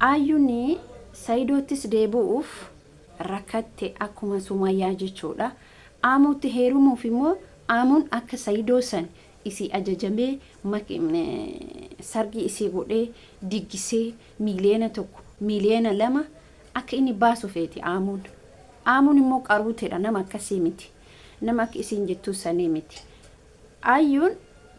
Ayyuun Sayidoottis deebi'uuf rakkatte akkuma Sumayyaa jechuudha. Aamuutti heerumuuf immoo Aamuun akka Sayidoo san isii ajajamee sargii isii godhee diggisee miiliyoona 1 miiliyoona 2 akka inni baasu feeti Aamuun. Aamuun immoo qaruuteedha nama akkasii miti. Nama akka isiin jettuu sanii miti. Ayyuun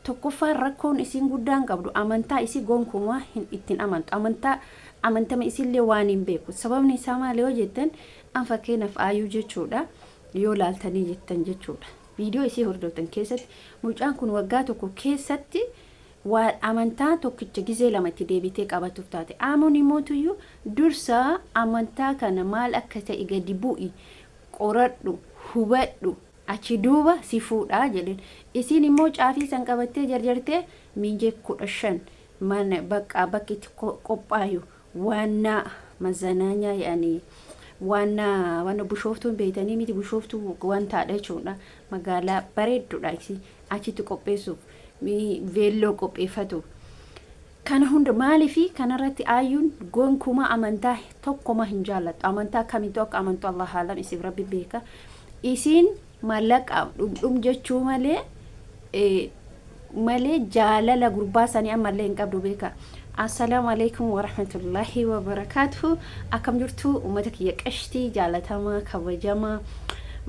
tokkoffaan rakkoon isiin guddaan qabdu amantaa isii gonkumaa hin itti hin amantu. Amantaa amantama isiillee waan hin beeku. Sababni isaa maali yoo jettan an fakkeenyaaf Ayyuu jechuudha yoo laaltanii jettan jechuudha. Viidiyoo isii hordoftan keessatti mucaan kun waggaa tokko keessatti waa amantaa tokkicha gizee lama itti deebitee qabatuuf taate. Aamuun imootuyyuu dursa amantaa kana maal akka ta'e gadi bu'i qoradhu hubadhu Achi duuba si fuudha jedheen. Isiin immoo caafii san qabattee jarjartee miinjee 15 mana baqqaa bakki itti qophaayu waannaa mazanaanyaa yaani waannaa wanna bushooftuun beeytanii miti bushooftuu wantaadha jechuudha. Magaalaa bareedduudha isii achitti qopheessuuf veelloo qopheeffatu. Kana hunda maaliifi kanarratti Ayyuun gonkumaa amantaa tokkoma hin jaallattu. Amantaa kamittuu akka amantu Allah aalam isiif rabbi beeka. Isiin mallaqaaf dhumdhum jechuu malee malee jaalala gurbaa sanii ammallee hin qabdu beeka. Assalaamu alaikum warahmatullahi wabarakaatuhu. Akkam jirtu uummata kiyya qashtii jaalatamaa kabajamaa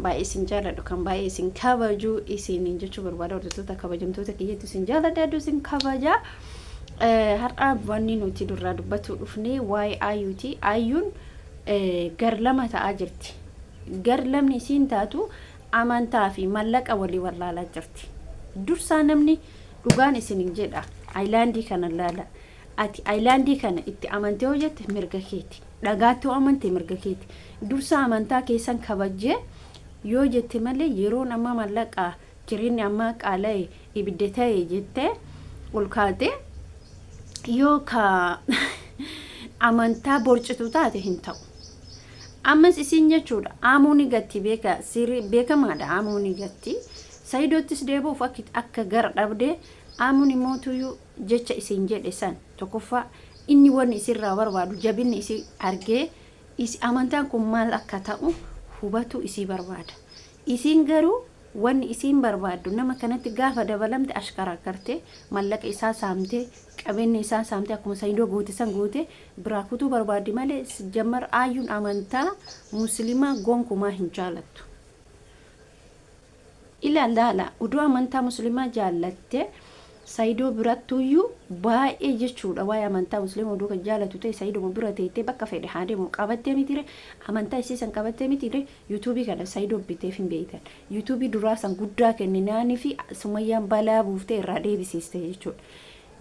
baay'ee isin jaaladhu kan baay'ee isin kabaju isiniin jechuu barbaada hordoftoota kabajamtoota kiyyatti isin jaaladha hedduu isin kabaja. Har'a wanni nuti durraa dubbatuu dhufne waa'ee Ayyuuti. Ayyuun gar lama ta'aa jirti. Gar lamni isiin taatu amantaa fi mallaqa walii wallaalaa jirti. Dursaa namni dhugaan isinin jedha ayilaandii kana laala. Ati ayilaandii kana itti amantee yoo jette mirga keeti. Dhagaatti yoo amante mirga keeti. Dursaa amantaa keessan kabajjee yoo jette malee yeroon amma mallaqa jireenyi ammaa qaala'e ibidda ta'e jettee ol kaatee yoo ka amantaa borcitu taate hin ta'u. Ammas isiin jechuudha aamuu ni gatti beeka sirrii beekamaadha aamuu ni gatti. Sayidoottis deebi'uuf akki akka gara dhabdee aamuun immoo tuyyuu jecha isin jedhe san tokkoffaa inni wanni isirraa barbaadu jabinni isii argee isi amantaan kun maal akka ta'u hubatu isii barbaada. Isiin garuu wanni isiin barbaaddu nama kanatti gaafa dabalamte ashkaraakkartee mallaqa isaa saamtee qabeenya isaa saamtee akkuma Saidoo goote san goote biraa kutuu barbaaddi malee sijjammar Aayyuun amantaa muslimaa gonkumaa hin jaalattu. Ilaa laala odoo amantaa muslimaa jaallatte Saidoo birattuyyuu baay'ee jechuudha waa'ee amantaa muslima odoo kan jaalatu ta'e Saidoma bira teettee bakka fedhe haa deemu qabattee mitire amantaa isii san qabattee mitire YouTube kana Saidoo biteef hin beeytan YouTube duraa san guddaa kenninaanifi Sumayyaan balaa buuftee irraa deebisiiste jechuudha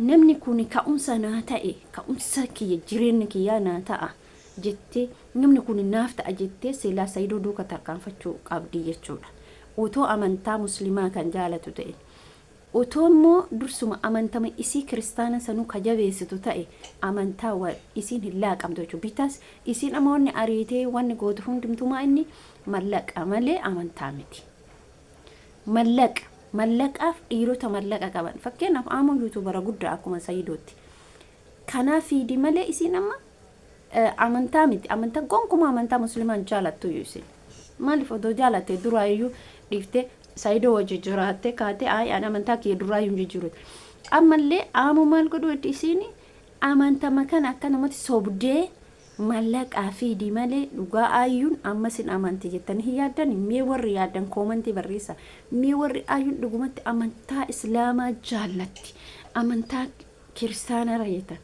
namni kuni ka'umsa naa ta'e ka'umsa kiyya jireenya kiyyaa naa ta'a jettee namni kuni naaf ta'a jettee silaa Saidoo duuka tarkaanfachuu qabdi jechuudha otoo amantaa muslimaa kan jaalatu ta'e Otoo immoo dursuma amantama isii kiristaana sanuu ka jabeessitu ta'e amantaa wa isiin hin laaqamtu jechuudha. Bitas isiin amma wanni ariitee wanni gootu hundumtuu maa inni mallaqa malee amantaa miti. Mallaqa mallaqaaf dhiirota mallaqa qaban fakkeenyaaf aamoo yuutuubara guddaa akkuma sayidootti. Kanaa fiidi malee isiin amma amantaa miti amantaa gonkumaa amantaa muslimaa hin jaalattu iyyuu isin maaliif odoo jaalatte duraa iyyuu dhiiftee saayidoo wajji jiraattee kaatee ayi ani amantaa kiyya duraa iyyuu hin jijjiiru ammallee aamu maal godhu heddi isiin amantama kana akkanumatti sobdee mallaqaa fiidi malee dhugaa ayyuun ammas hin amanti jettanii hin yaaddan mee warri yaaddan koomantii barreessa mee warri ayyuun dhugumatti amantaa islaamaa jaallatti amantaa Kiristaanara jetta.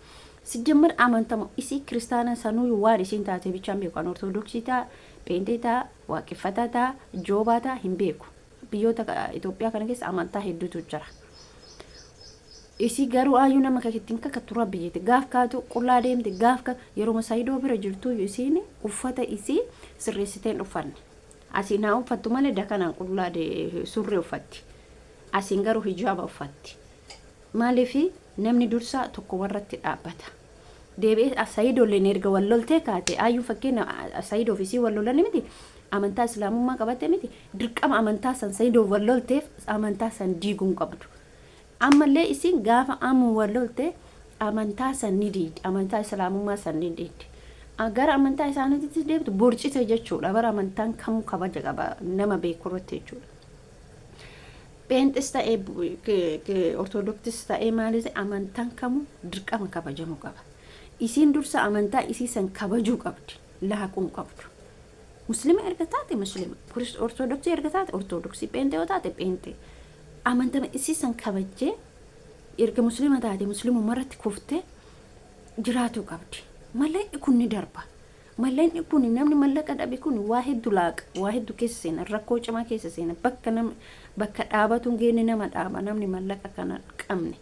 Sijjammar amantama isii kiristaana sanuuyu waan isiin taate bichaan beeku. An ortodoksii taa, pheenxee taa, waaqeffataa taa, joobaa taa hin beeku. Biyyoota Itoophiyaa kana keessa amantaa hedduutu jira. Isii garuu aayyuu nama kakittiin kakattu rabbi jette gaaf kaatu qullaa deemte gaaf ka yeruma sayidoo bira jirtuuyyu isiin uffata isii sirreessitee hin uffanne. Asiin haa uffattu malee dakanaan qullaa surree uffatti. Asiin garuu hijaaba uffatti. Maaliif namni dursa tokko warratti dhaabbata. Deebi'ee Sayidoolleen erga wal loltee kaate Ayyuun fakkeenya Sayidoof isii wal lolani miti amantaa islaamummaa qabatte miti dirqama amantaa san Sayidoof wal lolteef amantaa san diiguu hin qabdu. Ammallee isiin gaafa amu wal lolte Amantaa san ni diiddi. Amantaa Islaamummaa san ni diiddi. Gara amantaa isaaniitti deebitu borcite jechuudha. Bara amantaan kamuu kabaja qaba nama beeku irratti jechuudha. Pheenxis ta'ee Ortodoksis ta'ee maalis amantaan kamuu dirqama kabajamuu qaba. Isiin dursa amantaa isii san kabajuu qabdi. Laaquu hin qabdu. Muslima erga taate muslima, Ortodoksii erga taate Ortodoksii, pheenxee yoo taate pheenxee. Amantama isii san kabajjee erga muslima taate muslimuma irratti kuftee jiraatuu qabdi. Mallaqni kun ni darba. Mallaqni kun namni mallaqa dhabe kun waa heddu laaqa, waa heddu keessa seena, rakkoo cimaa keessa seena. Bakka nama bakka dhaabatu hin geenne nama dhaaba namni mallaqa kana qabne.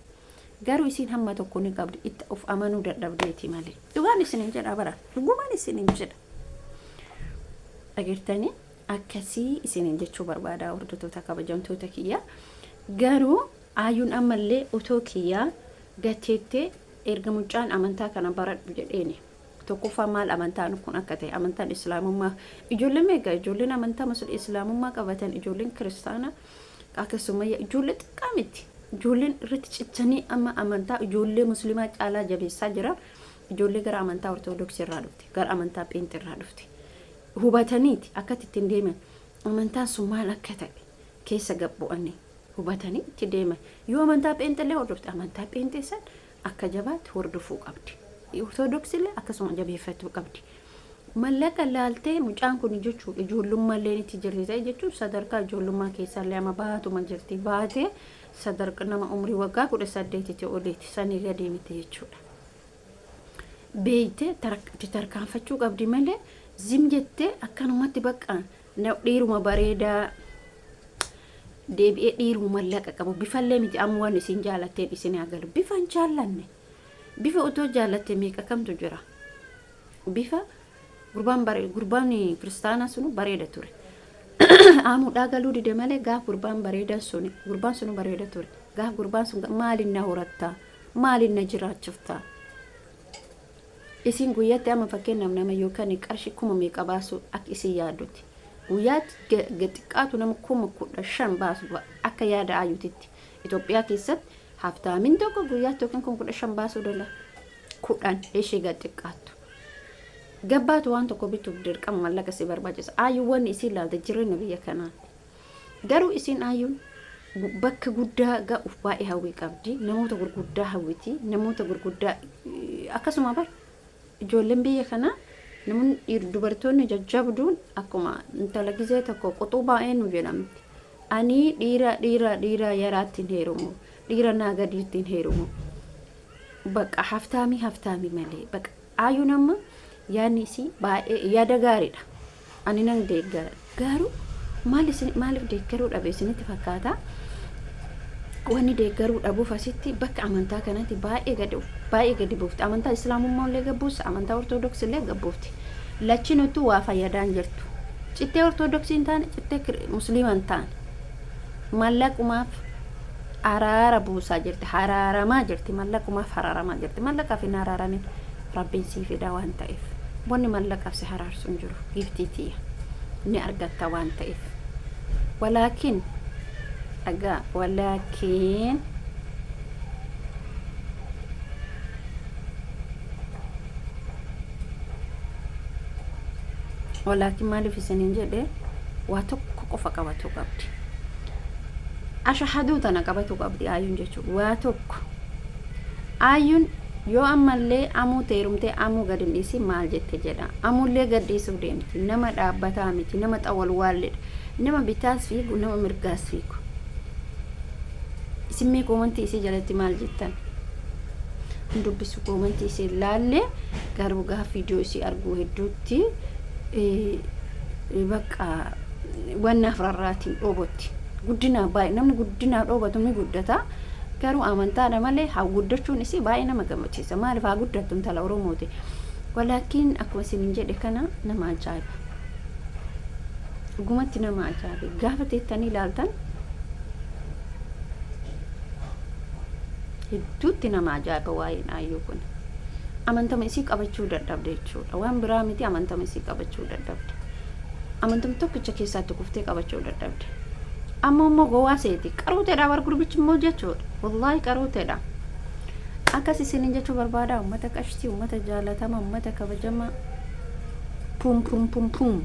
Garuu isiin hamma tokko ni qabdi itti of amanuu dadhabdeeti malee. Dhugaan isinin jedha bara. Dhugumaan isinin jedha. Dhageertanii akkasii isinin jechuu barbaada hordoftoota kabajamtoota kiyya. Garuu Ayyuun ammallee otoo kiyyaa gateettee erga mucaan amantaa kana baradhu jedheeni. Tokkoffaa maal amantaan kun akka ta'e, amantaan Islaamummaa, ijoolleen meeqa ijoolleen amantaa Islaamummaa qabatan, ijoolleen kiristaanaa akkasuma ijoollee xiqqaa miti. Ijoolleen irratti cichanii amma amantaa ijoollee musliimaa caalaa jabeessaa jiran ijoollee gara amantaa Ortodoksii irraa dhufte, gara amantaa pheenxee irraa dhufte. Hubataniiti akkatti ittiin deeman, amantaan sun maal akka ta'e keessa gad bu'anii hubatanii itti deeman. Yoo amantaa pheenxellee hordofte, amantaa pheenxee san akka jabaatti hordofuu qabdi. Ortodoksiillee akkasuma jabeeffachuu qabdi. Mallaqa laaltee mucaan kun jechuun ijoollummallee itti jirti ta'e jechuun sadarkaa ijoollummaa keessallee amma baatuma jirti. Baatee sadarkaa nama umrii waggaa 18 oliiti, sanii gadii miti jechuudha. Beeytee itti tarkaanfachuu qabdi malee zim jettee akkanumatti bakka dhiiruma bareedaa deebi'ee dhiiruma mallaqa qabu bifallee miti. Amma waan isin jaalatteen isin haa galu. Bifa hin jaallanne, bifa otoo jaallatte meeqa kamtu jira. Bifa gurbaan bare, gurbaan kiristaanaa sunu bareeda ture. Aamuudhaa galuu dide malee gaaf gurbaan bareedan suni, gurbaan sunu bareeda ture. Gaaf gurbaan sun maaliin na horattaa, maaliin na jiraachiftaa? Isin guyyatti amma fakkeenyaaf nama yookaan qarshii kuma meeqa baasu akka isin yaaddutti guyyaatti xiqqaatu nama 15,000 baasu akka yaada Ayyutitti Itoophiyaa keessatti haftaamin tokko guyyaatti yookiin 15,000 baasuu danda'a. 10 ishee gad xiqqaattu. Gabbaatu waan tokko bituuf dirqama mallaqa si barbaachisa. Ayyuuwwan isiin laalte jireenya biyya kanaatti. Garuu isiin Ayyuun bakka guddaa ga'uuf baay'ee hawwii qabdi. Namoota gurguddaa hawwiti. Namoota gurguddaa akkasuma bar ijoolleen biyya kanaa, namoonni dubartoonni jajjabduun akkuma intala gizee tokko quxuu baay'ee nu jedhamti. Ani dhiira dhiira dhiira yaraatti hin heerumu. Dhiira naa gadiitti hin heerumu. Bakka haftaamii haftaamii malee. Bakka Ayyuun amma yaadni isii baay'ee yaada gaariidha. Ani nan deeggara. Garuu maal isin maaliif deeggaruu dhabe isinitti fakkaata? Wanni deeggaruu dhabuuf asitti bakka amantaa kanatti baay'ee gadi buufti. Amantaa Islaamummaa illee gabbuusa, amantaa Ortodoksii illee gabbuufti. Lachinuttuu waa fayyadaan jirtu. Cittee Ortodoksii hin taane, cittee Musliima hin taane. Mallaqumaaf araara buusaa jirti. Haraaramaa jirti. Mallaqumaaf haraaramaa jirti. Mallaqaaf hin haraaramin. Rabbiin sii fida waan ta'eef. Wanni mallaqaaf si haraarsu hin jiru. Giiftii tiyya. Ni argatta waan ta'eef. Walaakin dhagaa, walaakin walaakin maaliif isiniin jedhe, waa tokko qofa qabatuu qabdi. Ashahaduu tana qabatuu qabdi Ayyuun jechuudha. Waa tokko. Ayyuun yoo ammallee amuu teerumtee amuu gad hin dhiisin maal jette jedha. Amullee gad dhiisuuf deemti. Nama dhaabbataa miti. Nama xawalwaalledha. Nama bitaas fiigu, nama mirgaas fiigu. Isin mee koomantii isii jalatti maal jettan? Hin dubbisu, koomantii isii laallee, garuu gaaf viidiyoo isii arguu hedduutti bakka wannaaf rarraatiin dhoobotti. Guddinaaf baay'ee namni guddinaaf dhoobatu ni guddata. Garuu amantaadha malee haa guddachuun isii baay'ee nama gammachiisa. Maaliif haa guddattu, intala Oromooti. Walaakiin akkuma isin jedhe kana nama ajaa'iba. Dhugumatti nama ajaa'iba. Gaafa teettanii ilaaltan hedduutti nama ajaa'iba waa'een Ayyuu kun. Amantama isii qabachuu dadhabde jechuudha. Waan biraa miti, amantama isii qabachuu dadhabde. Amantama tokkicha keessaatti kuftee qabachuu dadhabde. Amma immoo gowwaa seeti. Qaruuteedha bar gurbichi immoo jechuudha. Wallaahi qaruuteedha. Akkas isinin jechuu barbaada, ummata qashtii, ummata jaalatama, ummata kabajama. Pum pum pum pum.